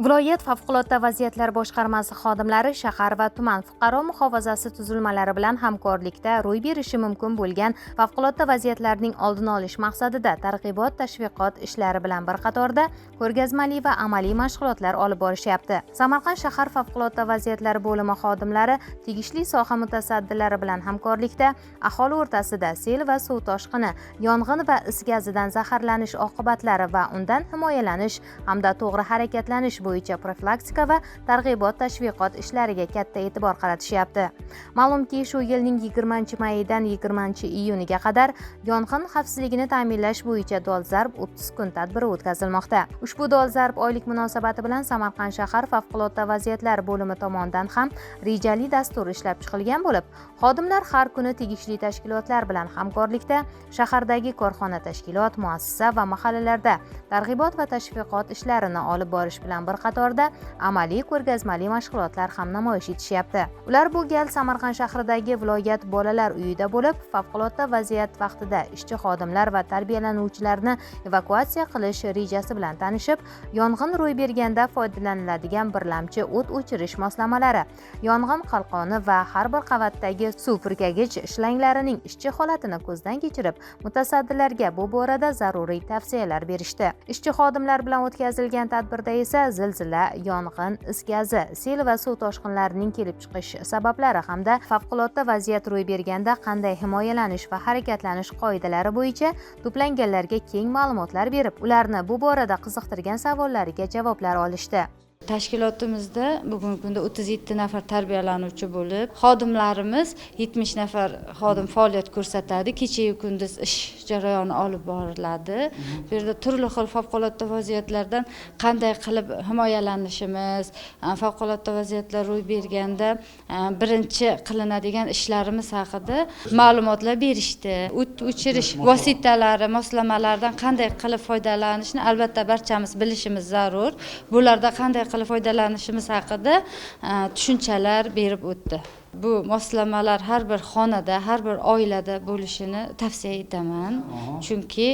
Viloyat favqulodda vaziyatlar boshqarmasi xodimlari shahar va tuman fuqaro muhofazasi tuzilmalari bilan hamkorlikda ro'y berishi mumkin bo'lgan favqulodda vaziyatlarning oldini olish maqsadida targ'ibot tashviqot ishlari bilan bir qatorda ko'rgazmali va amaliy mashg'ulotlar olib borishyapti. Samarqand shahar favqulodda vaziyatlar bo'limi xodimlari tegishli soha mutasaddilari bilan hamkorlikda aholi o'rtasida sel va suv toshqini, yong'in va is gazidan zaharlanish oqibatlari va undan himoyalanish hamda to'g'ri harakatlanish bo'yicha profilaktika va targ'ibot tashviqot ishlariga katta e'tibor qaratishyapti. Ma'lumki, shu yilning 20-mayidan 20-iyuniga qadar yong'in xavfsizligini ta'minlash bo'yicha dolzarb 30 kun tadbiri o'tkazilmoqda. Ushbu dolzarb oylik munosabati bilan Samarqand shahar favqulodda vaziyatlar bo'limi tomonidan ham rejali dastur ishlab chiqilgan bo'lib, xodimlar har kuni tegishli tashkilotlar bilan hamkorlikda shahardagi korxona, tashkilot, muassasa va mahallalarda targ'ibot va tashviqot ishlarini olib borish bilan bir qatorda amaliy ko'rgazmali mashg'ulotlar ham namoyish etishyapti. Ular bu gal Samarqand shahridagi viloyat bolalar uyida bo'lib, favqulodda vaziyat vaqtida ishchi xodimlar va tarbiyalanuvchilarni evakuatsiya qilish rejasi bilan tanishib, yong'in ro'y berganda foydalaniladigan birlamchi o't o'chirish moslamalari, yong'in qalqoni va har bir qavatdagi suv purkagich shlanglarining ishchi holatini ko'zdan kechirib, mutasaddilarga bu borada zaruriy tavsiyalar berishdi. Ishchi xodimlar bilan o'tkazilgan tadbirda esa zilzila, yong'in, is gazi, sel va suv toshqinlarining kelib chiqish sabablari hamda favqulodda vaziyat ro'y berganda qanday himoyalanish va harakatlanish qoidalari bo'yicha to'planganlarga keng ma'lumotlar berib, ularni bu borada qiziqtirgan savollariga javoblar olishdi. Tashkilotimizda bugungi kunda 37 nafar tarbiyalanuvchi bo'lib, xodimlarimiz 70 nafar xodim faoliyat ko'rsatadi. Kechayu kunduz ish jarayoni olib boriladi. Bu yerda turli xil favqulodda vaziyatlardan qanday qilib himoyalanishimiz, favqulodda vaziyatlar ro'y berganda birinchi qilinadigan ishlarimiz haqida ma'lumotlar berishdi. O't o'chirish vositalari, moslamalardan qanday qilib foydalanishni albatta barchamiz bilishimiz zarur. Bularda qanday qilib foydalanishimiz haqida tushunchalar berib o'tdi. Bu moslamalar har bir xonada, har bir oilada bo'lishini tavsiya etaman. Chunki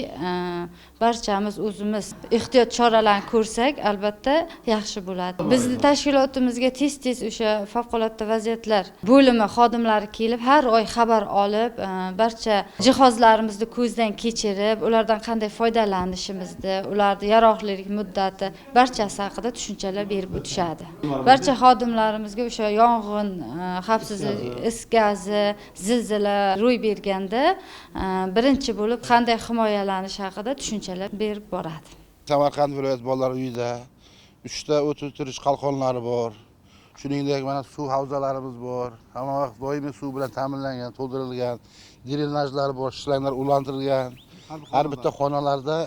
barchamiz o'zimiz ehtiyot choralarini ko'rsak, albatta yaxshi bo'ladi. Bizni tashkilotimizga tez-tez o'sha favqulodda vaziyatlar bo'limi xodimlari kelib, har oy xabar olib, barcha jihozlarimizni ko'zdan kechirib, ulardan qanday foydalanishimizni, ularni yaroqlilik muddati barchasi haqida tushunchalar berib o'tishadi. Barcha xodimlarimizga o'sha yong'in, xavfsizlik, is gazi, zilzila ro'y berganda birinchi bo'lib qanday himoyalanish haqida tushunchalar berib boradi. Samarqand viloyat bolalar uyida 3 ta o't o'chirish qalqonlari bor. Shuningdek, mana suv havzalarimiz bor. Hamma vaqt doimiy suv bilan ta'minlangan, to'ldirilgan, drenajlar bor, shlanglar ulantirilgan. Har bitta xonalarda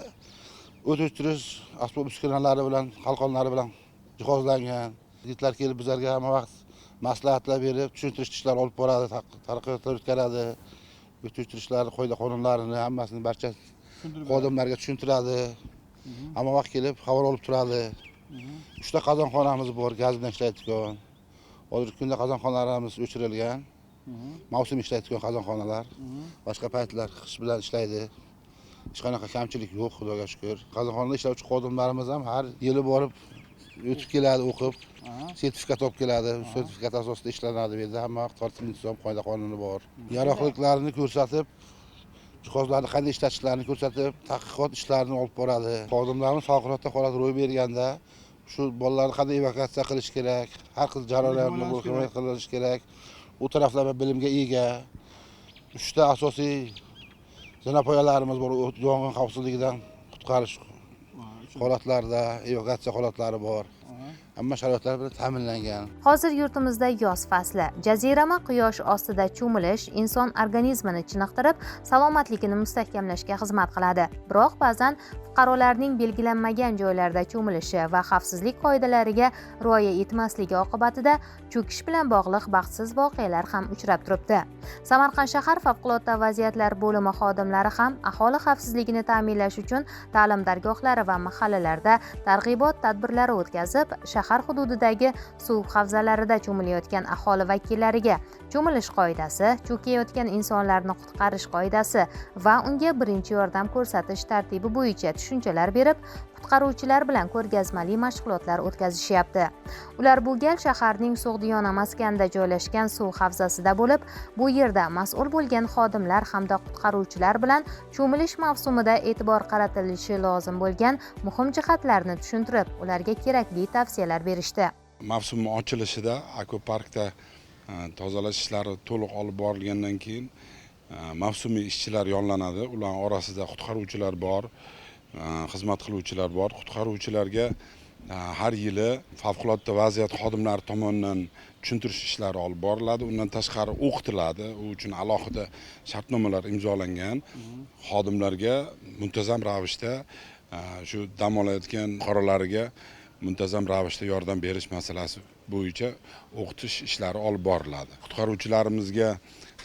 o't o'chirish asbob uskunalari bilan, qalqonlari bilan jihozlangan. Yigitlar kelib bizlarga hamma vaqt maslahatlar berib, tushuntirish ishlari olib boradi, tadqiqotlar o'tkazadi. O't o'chirishlar qoida qonunlarini hammasini barcha xodimlarga tushuntiradi. Hamma vaqt kelib xabar olib turadi. 3 ta qozonxonamiz bor, gaz bilan ishlaydigan. Hozirgi kunda qozonxonalarimiz o'chirilgan. Mavsum ishlaydigan qozonxonalar. Boshqa paytlar qish bilan ishlaydi. Hech qanaqa kamchilik yo'q, Xudoga shukr. Qozonxonada ishlovchi xodimlarimiz ham har yili borib o'tib keladi, o'qib, sertifikat olib keladi. Sertifikat asosida ishlanadi bu yerda. Hamma vaqt tartib intizom, qoida qonuni bor. Yaroqliklarini ko'rsatib, jihozlarni qanday ishlatishlarini ko'rsatib, tadqiqot ishlarini olib boradi. Xodimlarimiz favqulodda holat ro'y berganda shu bolalarni qanday evakuatsiya qilish kerak, har xil jarayonlarni himoya qilish kerak. U taraflama bilimga ega. 3 ta asosiy zinapoyalarimiz bor, yong'in xavfsizligidan qutqarish holatlarida evakuatsiya holatlari bor. Hamma sharoitlar bilan ta'minlangan. Hozir yurtimizda yoz fasli. Jazirama quyosh ostida cho'milish inson organizmini chiniqtirib, salomatligini mustahkamlashga xizmat qiladi. Biroq ba'zan fuqarolarning belgilanmagan joylarda cho'milishi va xavfsizlik qoidalariga rioya etmasligi oqibatida cho'kish bilan bog'liq baxtsiz voqealar ham uchrab turibdi. Samarqand shahar favqulodda vaziyatlar bo'limi xodimlari ham aholi xavfsizligini ta'minlash uchun ta'lim dargohlari va mahallalarda targ'ibot tadbirlari o'tkazib, o'tkazib, shahar hududidagi suv havzalarida cho'milayotgan aholi vakillariga cho'milish qoidasi, cho'kayotgan insonlarni qutqarish qoidasi va unga birinchi yordam ko'rsatish tartibi bo'yicha tushunchalar berib, qutqaruvchilar bilan ko'rgazmali mashg'ulotlar o'tkazishyapti. Ular bu gal shaharning So'g'diyona maskanida joylashgan suv havzasida bo'lib, bu yerda mas'ul bo'lgan xodimlar hamda qutqaruvchilar bilan cho'milish mavsumida e'tibor qaratilishi lozim bo'lgan muhim jihatlarni tushuntirib, ularga kerakli tavsiyalar berishdi. Mavsum ochilishida akvaparkda tozalash ishlari to'liq olib borilgandan keyin mavsumiy ishchilar yollanadi. Ular orasida qutqaruvchilar bor, xizmat qiluvchilar bor. Qutqaruvchilarga har yili favqulodda vaziyat xodimlari tomonidan tushuntirish ishlari olib boriladi. Undan tashqari o'qitiladi. U uchun alohida shartnomalar imzolangan. Xodimlarga muntazam ravishda shu dam olayotgan fuqarolarga muntazam ravishda yordam berish masalasi bo'yicha o'qitish ishlari olib boriladi. Qutqaruvchilarimizga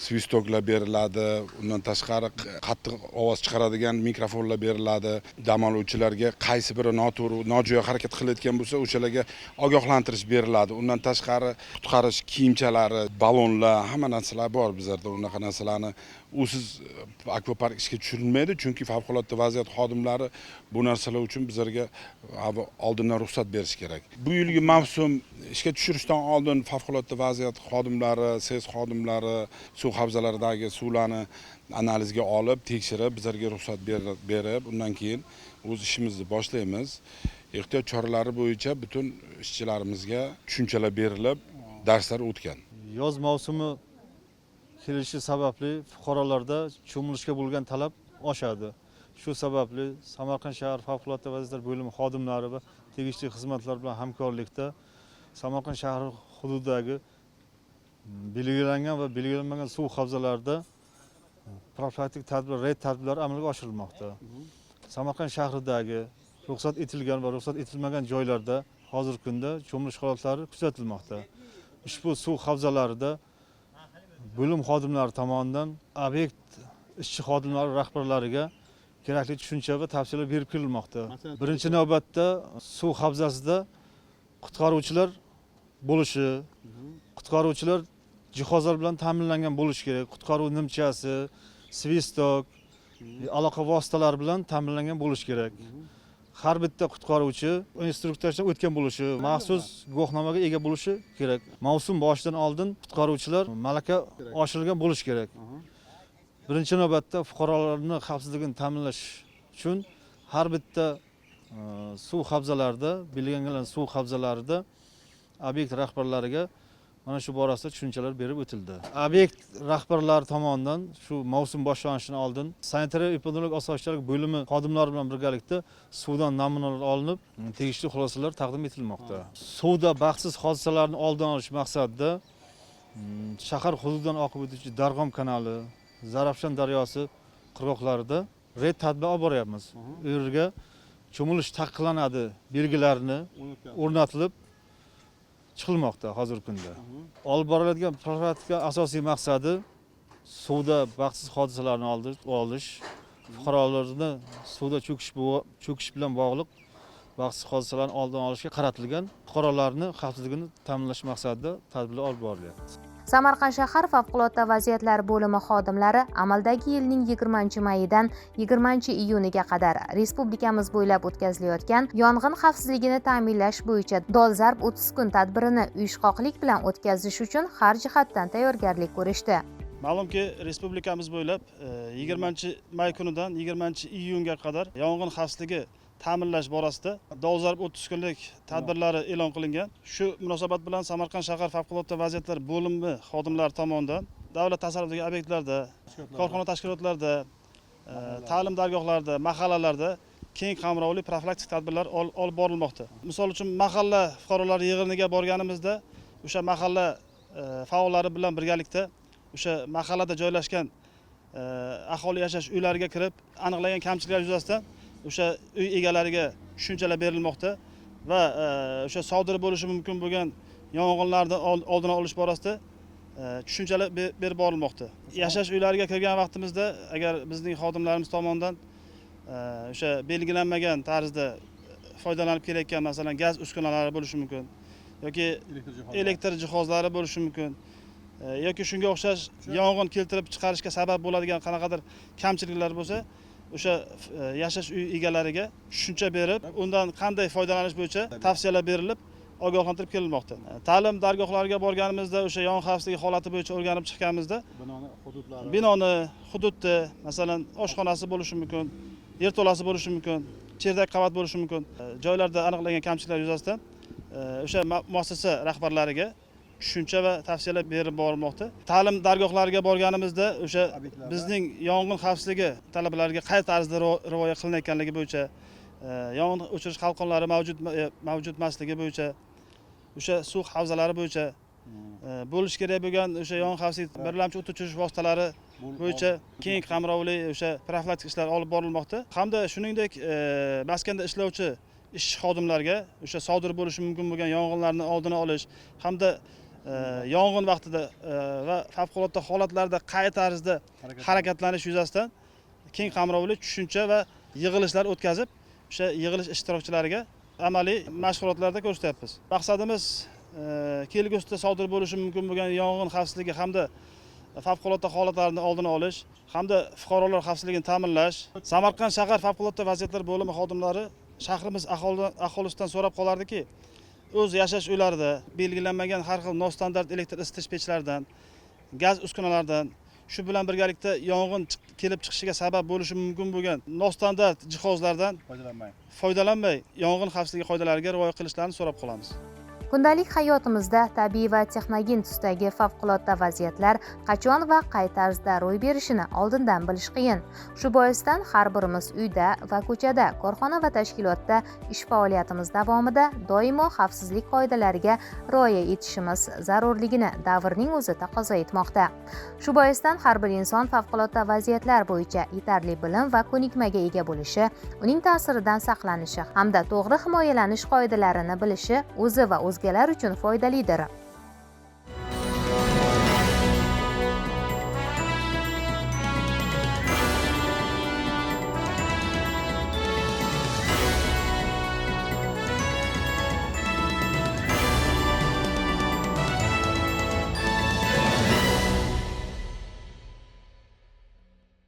svistoklar beriladi, undan tashqari qattiq ovoz chiqaradigan mikrofonlar beriladi. Dam oluvchilarga qaysi biri noto'g'ri, nojo'ya harakat qilayotgan bo'lsa, o'shalarga ogohlantirish beriladi. Undan tashqari qutqarish kiyimchalari, ballonlar, hamma narsalar bor bizlarda. Unaqa narsalarni usiz akvapark ishga tushirilmaydi, chunki favqulodda vaziyat xodimlari bu narsalar uchun bizlarga oldindan ruxsat berish kerak. Bu yilgi mavsum ishga tushirishdan oldin favqulodda vaziyat xodimlari, SES xodimlari suv havzalaridagi suvlarni analizga olib, tekshirib, bizlarga ruxsat berib, undan keyin o'z ishimizni boshlaymiz. Ehtiyot choralari bo'yicha butun ishchilarimizga tushunchalar berilib, darslar o'tgan. Yoz mavsumi kelishi sababli fuqarolarda cho'milishga bo'lgan talab oshadi. Shu sababli Samarqand shahar favqulodda vaziyatlar bo'limi xodimlari va tegishli xizmatlar bilan hamkorlikda Samarqand shahri hududidagi belgilangan va belgilanmagan suv havzalarida profilaktik tadbir, reyd tadbirlari amalga oshirilmoqda. Samarqand shahridagi ruxsat etilgan va ruxsat etilmagan joylarda hozirgi kunda cho'milish holatlari kuzatilmoqda. Ushbu suv havzalarida bo'lim xodimlari tomonidan obyekt ishchi xodimlari rahbarlariga kerakli tushuncha va tavsiyalar berib kelinmoqda. Birinchi navbatda suv havzasida qutqaruvchilar bo'lishi, qutqaruvchilar jihozlar bilan ta'minlangan bo'lishi kerak. Qutqaruv nimchasi, svistok, aloqa vositalari bilan ta'minlangan bo'lishi kerak. Har bitta qutqaruvchi instruktajdan o'tgan bo'lishi, maxsus guvohnomaga ega bo'lishi kerak. Mavsum boshidan oldin qutqaruvchilar malaka oshirilgan bo'lishi kerak. Birinchi navbatda fuqarolarning xavfsizligini ta'minlash uchun har bitta suv havzalarida, belgilangan suv havzalarida obyekt rahbarlariga mana shu borasida tushunchalar berib o'tildi. Obyekt rahbarlari tomonidan shu mavsum boshlanishidan oldin sanitariya epidemiologik osoyishtalik bo'limi xodimlari bilan birgalikda suvdan namunalar olinib, tegishli xulosalar taqdim etilmoqda. Suvda baxtsiz hodisalarni oldini olish maqsadida shahar hududidan oqib o'tuvchi Darg'om kanali, Zarafshan daryosi qirg'oqlarida reyd tadbiri olib boryapmiz. U yerga cho'milish taqiqlanadi belgilarini o'rnatilib chiqilmoqda hozirgi kunda. Olib boriladigan profilaktika asosiy maqsadi suvda baxtsiz hodisalarni olish, fuqarolarni suvda cho'kish bilan bog'liq baxtsiz hodisalarni oldini olishga qaratilgan fuqarolarni xavfsizligini ta'minlash maqsadida tadbirlar olib borilyapti. Samarqand shahar favqulodda vaziyatlar bo'limi xodimlari amaldagi yilning 20-mayidan 20-iyuniga qadar respublikamiz bo'ylab o'tkazilayotgan yong'in xavfsizligini ta'minlash bo'yicha dolzarb 30 kun tadbirini uyushqoqlik bilan o'tkazish uchun har jihatdan tayyorgarlik ko'rishdi. Ma'lumki, respublikamiz bo'ylab 20-may kunidan 20-iyunga qadar yong'in xavfsizligi ta'minlash borasida dolzarb 30 kunlik tadbirlari e'lon qilingan. Shu munosabat bilan Samarqand shahar favqulodda vaziyatlar bo'limi xodimlari tomonidan davlat tasarrufidagi obyektlarda, korxona tashkilotlarida, ta'lim dargohlarida, mahallalarda keng qamrovli profilaktik tadbirlar olib borilmoqda. Misol uchun, mahalla fuqarolari yig'iniga borganimizda o'sha mahalla faollari bilan birgalikda o'sha mahallada joylashgan aholi yashash uylariga kirib, aniqlangan kamchiliklar yuzasidan o'sha uy egalariga tushunchalar berilmoqda va o'sha sodir bo'lishi mumkin bo'lgan yong'inlarni oldini olish borasida tushunchalar berib borilmoqda. Yashash uylariga kirgan vaqtimizda agar bizning xodimlarimiz tomonidan o'sha belgilanmagan tarzda foydalanib kelayotgan, masalan, gaz uskunalari bo'lishi mumkin yoki elektr jihozlari bo'lishi mumkin yoki shunga o'xshash yong'in keltirib chiqarishga sabab bo'ladigan qanaqadir kamchiliklar bo'lsa, o'sha yashash uy egalariga tushuncha berib, undan qanday foydalanish bo'yicha tavsiyalar berilib, ogohlantirib kelinmoqda. Ta'lim dargohlariga borganimizda o'sha yong'in xavfsizligi holati bo'yicha o'rganib chiqqanimizda binoni, hududni, masalan, oshxonasi bo'lishi mumkin, yerto'lasi bo'lishi mumkin, cherdak qavat bo'lishi mumkin. Joylarda aniqlangan kamchiliklar yuzasidan o'sha muassasa rahbarlariga tushuncha va tavsiyalar berib borilmoqda. Ta'lim dargohlariga borganimizda o'sha bizning yong'in xavfsizligi talablariga qay tarzda rioya qilinayotganligi bo'yicha, yong'in o'chirish qalqonlari mavjud emasligi bo'yicha, o'sha suv havzalari bo'yicha bo'lishi kerak bo'lgan o'sha yong'in xavfsizligi birlamchi o't o'chirish vositalari bo'yicha keng qamrovli o'sha profilaktik ishlar olib borilmoqda. Hamda shuningdek maskanda ishlovchi ishchi xodimlarga o'sha sodir bo'lishi mumkin bo'lgan yong'inlarni oldini olish hamda yong'in vaqtida va favqulodda holatlarda qay tarzda harakatlanish yuzasidan keng qamrovli tushuncha va yig'ilishlar o'tkazib, o'sha yig'ilish ishtirokchilariga amaliy mashg'ulotlarda ko'rsatyapmiz. Maqsadimiz kelgusida sodir bo'lishi mumkin bo'lgan yong'in xavfsizligi hamda favqulodda holatlarni oldini olish hamda fuqarolar xavfsizligini ta'minlash. Samarqand shahar favqulodda vaziyatlar bo'limi xodimlari shahrimiz aholisidan so'rab qolardiki, o'z yashash uylarida belgilanmagan har xil nostandart elektr isitish pechlaridan, gaz uskunalaridan, shu bilan birgalikda yong'in kelib chiqishiga sabab bo'lishi mumkin bo'lgan nostandart jihozlardan foydalanmay yong'in xavfsizligi qoidalariga rioya qilishlarini so'rab qolamiz. Kundalik hayotimizda tabiiy va texnogen tusdagi favqulodda vaziyatlar qachon va qay tarzda ro'y berishini oldindan bilish qiyin. Shu boisdan har birimiz uyda va ko'chada, korxona va tashkilotda ish faoliyatimiz davomida doimo xavfsizlik qoidalariga rioya etishimiz zarurligini davrning o'zi taqozo etmoqda. Shu boisdan har bir inson favqulodda vaziyatlar bo'yicha yetarli bilim va ko'nikmaga ega bo'lishi, uning ta'siridan saqlanishi hamda to'g'ri himoyalanish qoidalarini bilishi o'zi va o'zgalar uchun foydalidir.